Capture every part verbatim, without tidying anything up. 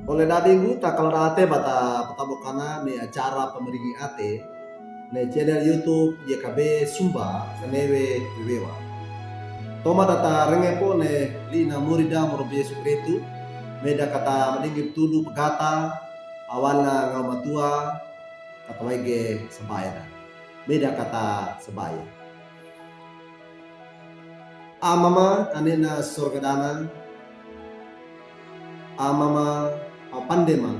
Ole dadigu, takaloda'ate ba ta patabokan ne acara Pamaringi Ate ne channel YouTube Y K B Sumba Kanewe Wewewa. Toman da ta renge po ne li'i na morida mo Rabi Yesu Kristu, me da kata madingi tulu pagata, awalina ngaw matuwa, kata waige sabaya da. Me da kata sabaya. Amama, ane na sorga dana, Amama, papande ma,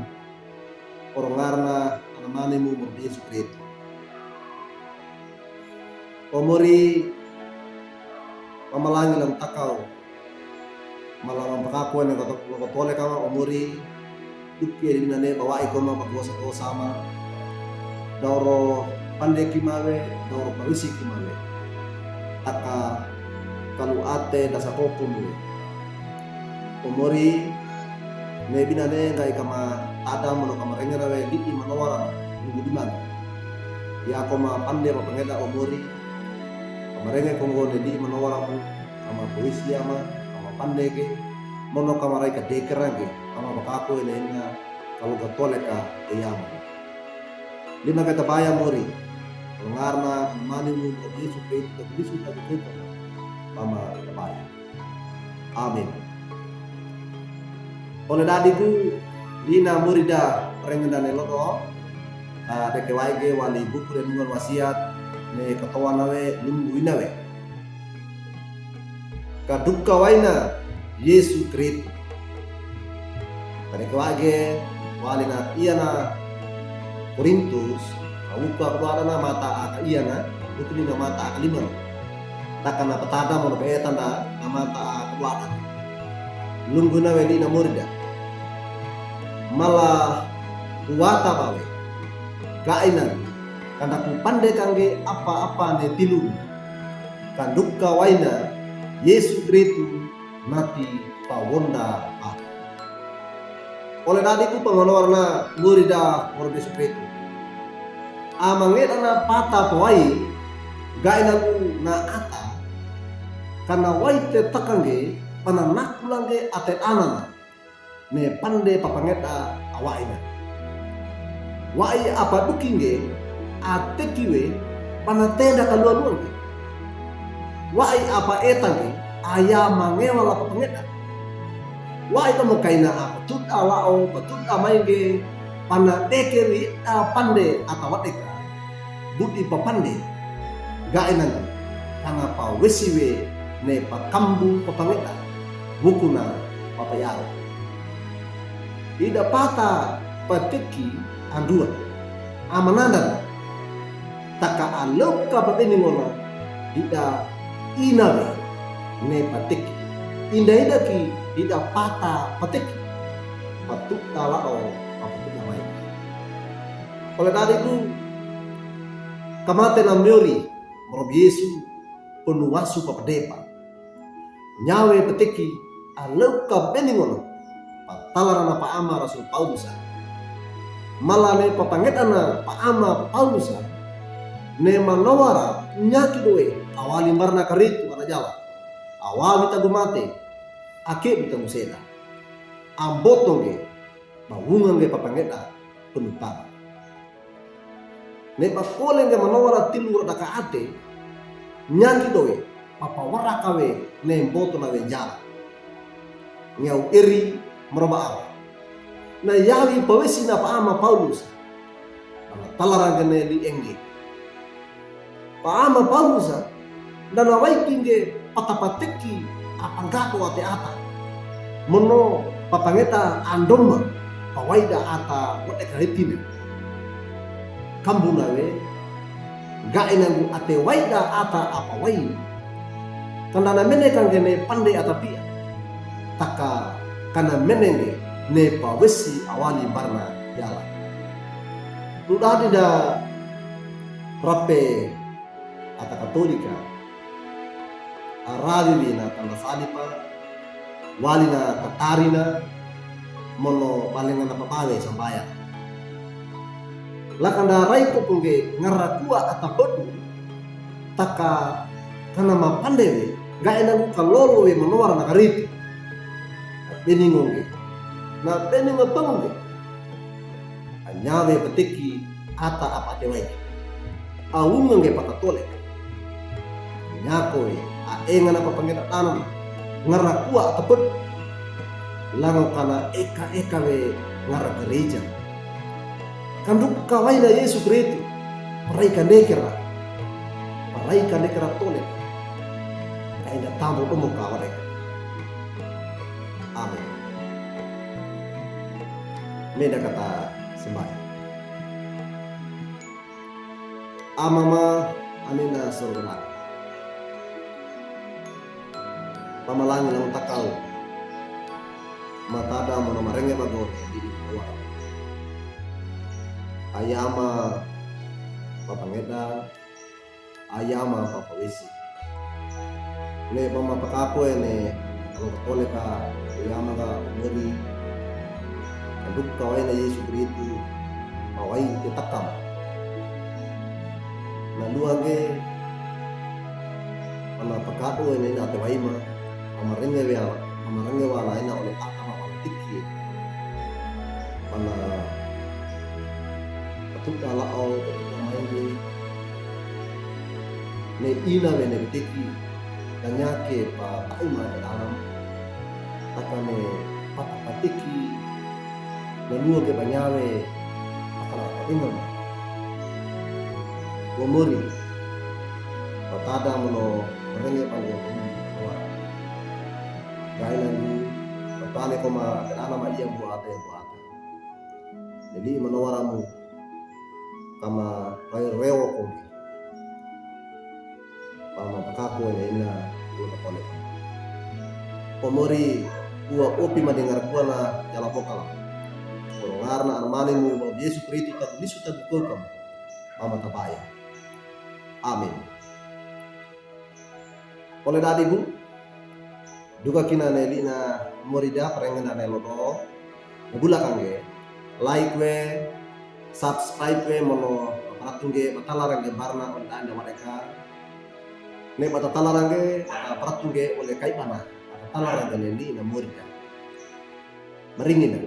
orongarna anamanimu mo Rabi Yesu Kristu. O Mori, mamalangi lamtakaw, mala mapakakowa ne koto-, kotolek kama, O Mori, duki e di nane bawa'i ko ma pagosa-gosa ma. Daw ro pande ki mawe, daw ro pawisi ki mawe. Taka kalu ate dasa koko mawe. O Mori, ne bi nane ngga'i kama tadam mono kama rengena we li'i manowara, nunggu diman. Yako ma pande ma pangeda O Mori. Kama renge konggo ne li'i manowara mu, kama pawisi ama, kama pande ke, mono kama rai ka dekerange, kama pakako ene ena, kalu katoleka eyama. Lima kata baya Mori, orongarna anamanimu mo Rabi Yesu Kristu, Kristu ta kukuta, mama kata baya. Amin. Ole dadigu, li'i na morida rengena ne lodo, ah, deke waige wali buku Renungan Wasiat, ne katowana we, lunggu ina we. Kaduka waina Yesu Kristu. Tadeke waige, walina iana Korintus, awuka kaduadana mata aka iana, utuni na mata aka lima. Taka na patadam mono pe'etanda na mata aka kaduadana. Lunggu ina we li'i na morida. Mala kuwata bawe. Ga'i nang, kanda kupande kangge apa-apa ne tilu. Kaduka waina Yesu Kristu nati pawonda aku. Ole dadigu pamanowarna morida mo Rabi Yesu Kristu. Amangedana pata pawa'i, ga'i nanggu na ata, kana wa'i te takangge, pana nakulange ate anana. Ne pande papangeda awa'i na. Wa'i apa dukinge, ateki we, pana tenda kalualuange. Wa'i apa etange, aya mangewa la papangeda. Wa'i kamo kaina apa tuda lao, patuda maige, pana deke we ida pande ata wadeka. Budi papande, ga'i nanggu, kana pawesi we ne pakambu papangeda, bukuna papayaro. Ida pata pateki andua, amanandan, taka aleuka pabeningona, ida ina we ne pateki, inda-inda ki ida pata pateki, patuda lao, papatuda mai. Ole dadigu, kamate na miori mo Rabi Yesu, ponuwasu papadepa. Nyawe pateki, aleuka beningona, patalarana pa'ama Rasul Paulusa. Mala ne papangedana pa'ama Paulusa, ne manowara nyaki doe, awali mbarna karitu ana jala. Awali tagu mate, ake bi tagu seda. Ambotonge, bawungange papangeda, ponutama. Ne bakolenge manowara tilu ra daka ate, nyaki doe, papawaraka we, ne mbotona we jala. Ngiyaw eri, mroba awa. Na yawi pawesina pa'ama Paulus. Ana talarange ne li'enge. Pa'ama Paulusa, dana wa'i kinge patapateki apanggado ate ata. Mono papangeda andoma, pawaida ata wade karetina. Kambuna we, ga'i nanggu ate waida ata apawa'i. Kanda na mene kange ne pande ata pia. Taka kana menenge ne pawesi awali mbarna yala. Dudadi da rape ata Katolika, arawiwi na tanda salipa, walina katarina, mono balenga na pabawe sambaya. Lakanda rai ko pungge ngarakua ata bodu, taka kana mapande we, ga'i nanggu kalolo we manowara na kariti. Beningonge. Na bene nga bangunge. Anyawe pateki ata apa ate wai. Awungange patatole. Nyakowe aengana papangeda danan. Ngara kuwa atapet. Lango kana eka-eka we ngara gereja. Kanduk kawaina Yesu Kristu. Parai kandekera. Parai kandekera tole. Kainda tambo domo kawareka. Amen. Meda kata sembahyang. Amama, anena sorga. Pamalangi lang takau. Matada mono marenge bago di awa. Ayama papangeda. Ayama papawesi. Ne pamapakako ene, ano katole ka, ayama ka mori. Kanduk kawaina Yesu Kristu, pawai te takam. Na luange, pamapakako ene ina ate waima, pamarenge wea, pamarenge wala ina ole takam, pamapatiki. Pana patuta lao, patuta maini. Ne ina we ne pateki, tanyake pa taima te dalam. Takane patapateki, na luo ke panyawe, takana patinam. Gomori, patada mono, marenge panggo, gomori. Gaina lu, patane koma, kenana ma iya buate, buate. Jadi manowaramu kama rayo rewo kombi. Pamapakako ene ina ula kone. Komori uwa opi madingar kuwa na yala bokala. Korongarna armanimu Yesu Kristu taku lisu taku kokam. Pamatabaya. Amin. Ole dadi bu, duka kina ne lina morida parengenda ne lodo, ne bula kange, like we, subscribe we mono paratunge, batala range barna ole dane wareka, ne batatala range, paratunge ole kaibana, batatala range ne lina morida. Maringina.